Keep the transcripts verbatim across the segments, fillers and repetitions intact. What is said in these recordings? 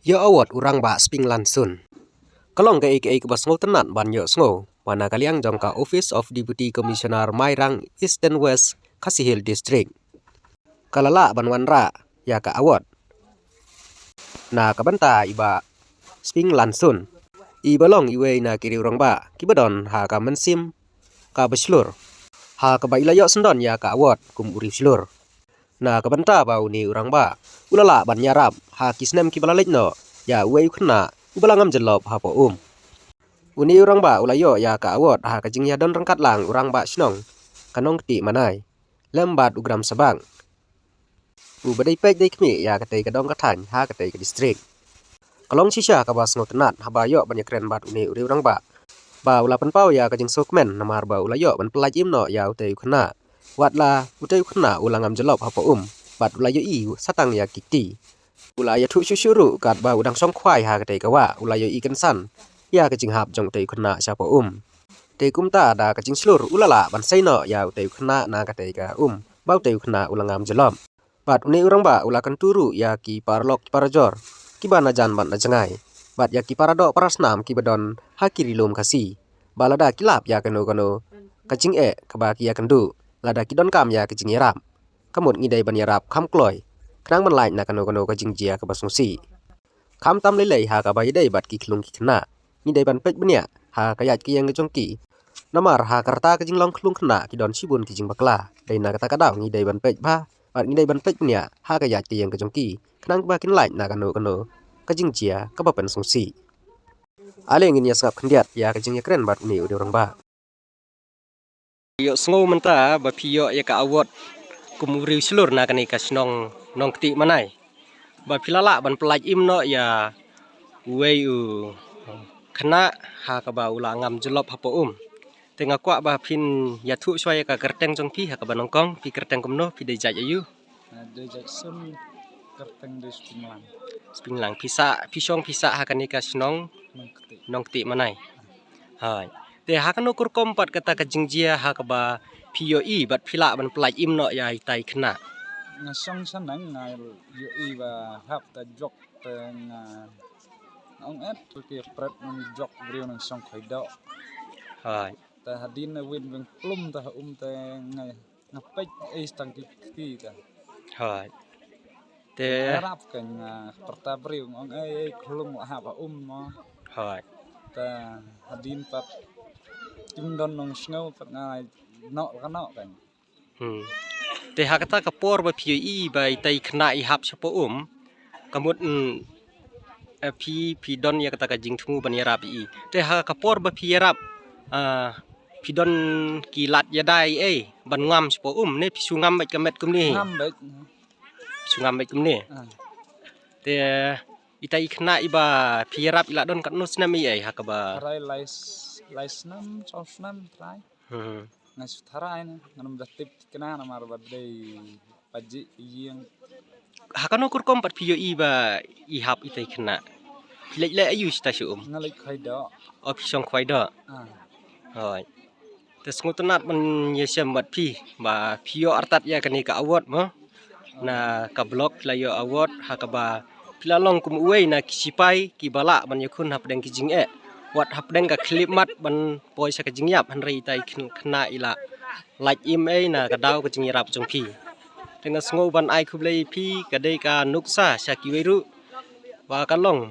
Ïoh award u rangbah Sping Lansun. Ka long kaei kaei kaba sngewtynnat ban ïohsngew ba na ka liang jong ka Office of Deputy Commissioner Mairang Eastern West Khasi Hills District ka la lah ban wanrah ïa ka award na ka bynta i Bah Sping Lansun, iba long iwei na ki riew rangbah kiba don ha ka mynsiem kaba shlur, ha kaba i la ïoh syndon ïa ka award kum u riewshlur. Na ka bynta ba une u rangbah u la lah ban ïarap ha ki snem kiba la leit noh ïa uwei u khynnah uba la ngam jyllop hapoh um. Une u rangbah u la ïoh ïa ka award ha ka jingïadon ryngkat lang u rangbah shnong ka Nongkti Manai lem bad u Gram Sabang, uba dei peit dei khmih ïa katei ka dong ka thaiñ ha katei ka district. Ka long shisha kaba sngewtynnat haba ïoh ban ïakren bad une u riew rangbah ba u la pynpaw ïa ka jingsngewkmen namar ba u la ïoh ban pyllait im noh ïa utei u khynnah, wat la utei u khynnah u la ngam jyllop hapoh um bad u la ïohi satang ïa ki kti. U la ïathuh shuh shuh ruh katba u dang shong khwai ha katei ka wah u la ïohi kynsan ïa ka jinghap jong utei u khynnah shapoh um. Te kumta da ka jingshlur u la lah ban sei noh ïa utei u khynnah na katei ka um ba utei u khynnah u la ngam jyllop. Bad une u rangbah u la kyntu ruh ïa ki paralok ki parajor kiba na jan bad na jngai bad ïa ki paradoh parasnam kiba don ha ki ri lum Khasi ba lada ki lap ïa kano kano ka jingeh kaba ki ïakynduh, lada ki donkam ïa ka jingïarap, ka mut ngi dei ban ïarap kham kloi khnang ban lait na kano kano ka jingjia kaba sngewsih. Khamtam lei lei ha kaba ïadei bad ki khyllung ki khynnah, ngi dei ban peit bniah ha ka ïaid ka ïeng ka jong ki. Namar ha ka rta ka jinglong khyllung khynnah ki don shibun ki jingbakla. Dei na kata ka daw ngi dei ban peit bha bad ngi dei ban peit bniah ha ka ïaid ka ïeng ka jong ki khnang ba kin lait na kano kano ka jingjia kaba pynsngewsih. Ale ngin ïa sngap khyndiat ïa ka jingïakren bad une u riew rangbah. Ïohsngew mynta ba phi ïoh ïa ka award kum u riewshlur na kane ka shnong Nongkti Manai, ba phi la lah ban pyllait im noh ïa uwei u khynnah ha kaba u la ngam jyllop hapoh um. Te nga kwah ba phin ïathuh shuwa ïa ka kyrteng jong phi ha kaba nyngkong, phi kyrteng kumno, phi dei jait aïu? Ah, dei jait Sun, kyrteng dei Spinglang. Spinglang, phi sah, phi shong phi sah ha kane ka shnong Nongkti. Nongkti Manai. Hai. Te ha kano ka rukom pat kata ka jingjia ha kaba phi ïohi bad phi lah ban pyllait im noh ïa itai i khynnah? Nga shong shaneng nga ïohi ba hap ta jok te nga ong et ki pret nang jok briew nang shong khoi doh. Hai. Te hadien na win weng plum te ha um te nga nga peit ei tang ki kti te. Hai. Te nga rap ka nga pyrta briew nga ong ei ei khlung wa hap ha um mo. Hai. Te hadien pat kim don nong sngew pat nga nok ka nok ka. Hmm. Te ha kata ka por ba phi ïohi ba itai i khynnah i hap shapoh um, ka mut, mm, eh, phi, phi don ïa kata ka jingthmu ban ïarap ïa i. Te ha ka por ba phi ïarap, ah, phi don ki lad ïada ei ban ngam shapoh um ne phi shu ngam beit ka met kumne? Ngam beit. Phi shu ngam beit kumne? Ah. Te itai i khynnah iba phi ïarap i la don katno snem ei ei ha kaba? Tharai lai s-, lai snem, saw snem tharai. Hmm. Nga shu tharai na, ngan ym da tip kane namar ba dei paji ïing. Ha kano ka rukom pat phi ïohi ba i hap itai i khynnah? Phi leit leh aïu shata sha um? Nga leit khoi doh. O, phi shong khoi doh. Ah. Hoi. Te sngewtynnat ban ïashem bad phi ba phi ïoh artat ïa kane ka award mo. Na ka block phi la ïoh award ha kaba phi la long kum uwei na ki sipai kiba lah ban ïakhun hapdeng ki jingeh wat hapdeng ka khyllipmat ban poi sha ka jingïap, hynrei itai i khyn-, khynnah i la lait im ei na ka daw ka jingïarap jong phi. Te nga sngew ban ai khublei ïa phi, ka dei ka nuksa sha kiwei ruh ba ka long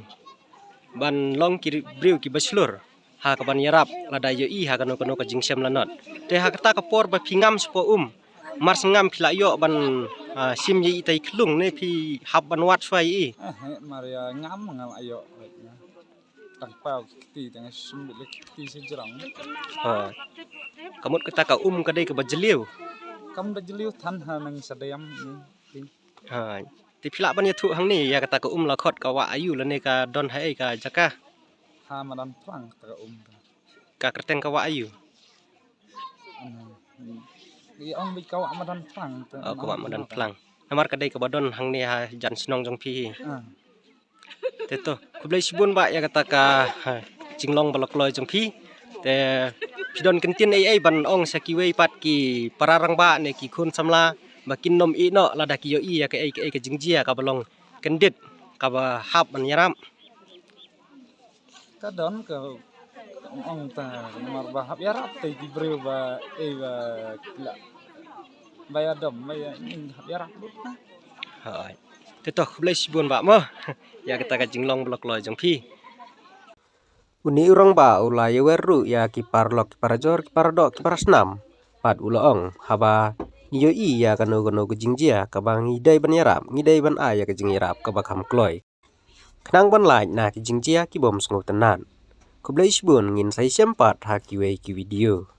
ban long ki ri-, briew kiba shlur ha kaban ïarap lada ïohi ha kano kano ka jingshem lanot. Te ha kata ka por ba phi ngam shapoh um, mar shu ngam phi la ïoh ban, ah, shim ïa itai i khlung ne phi hap ban wad shuwa ïa i? Ah, eh, mar ïa ngam nga la ïoh. Tang paw ki kti, tang shim bit la ki kti sha jrong. Ha. Ka mut kata ka um ka dei kaba jylliew? Kam da jylliew than ha nang shadem ni. Ha. Te phi lah ban ïathuh hangne ïa kata ka um la khot ka wah aïu lane ka don ha ei ka jaka? Ha Madan Phlang kata ka um. Ka kyrteng ka wah aïu? Hmm. Ïa ong beit ka wah Madan Phlang te. Oh, ka wah Madan Phlang. Namar ka dei kaba don hangne ha jan shnong jong phi hi. Ah. Te to, khublei shibun bah ïa kata ka, ha, jinglong ba la kloi jong phi. Te phi don kyntien ei ei ban ong sha kiwei pat ki para rangbah ne ki khun samla ba kin ym ïeh noh lada ki ïohi ïa kaei kaei ka jingjia kaba long kyndit Kaba hap ban ïarap. Ka don ka ong ta mar ba hap ïarap te ki briew ba ei ba la ba ïadom ba ïa ning hap ïarap lut na. Hoi. Te to khublei shibun bah mo. Ïa kata ka jinglong ba la kloi jong phi. Une u rangbah u la ïawer ruh ïa ki paralok ki parajor ki paradoh ki parasnam. Pat u la ong haba ngi ïohi ïa kano kano ka jingjia kaba ngi dei ban ïarap ngi dei ban ai ïa ka jingïarap kaba kham kloi. Khnang ban lait na ki jingjia ki bym sngewtynnat. Khublei shibun ngin sa ïashem pat ha kiwei ki video.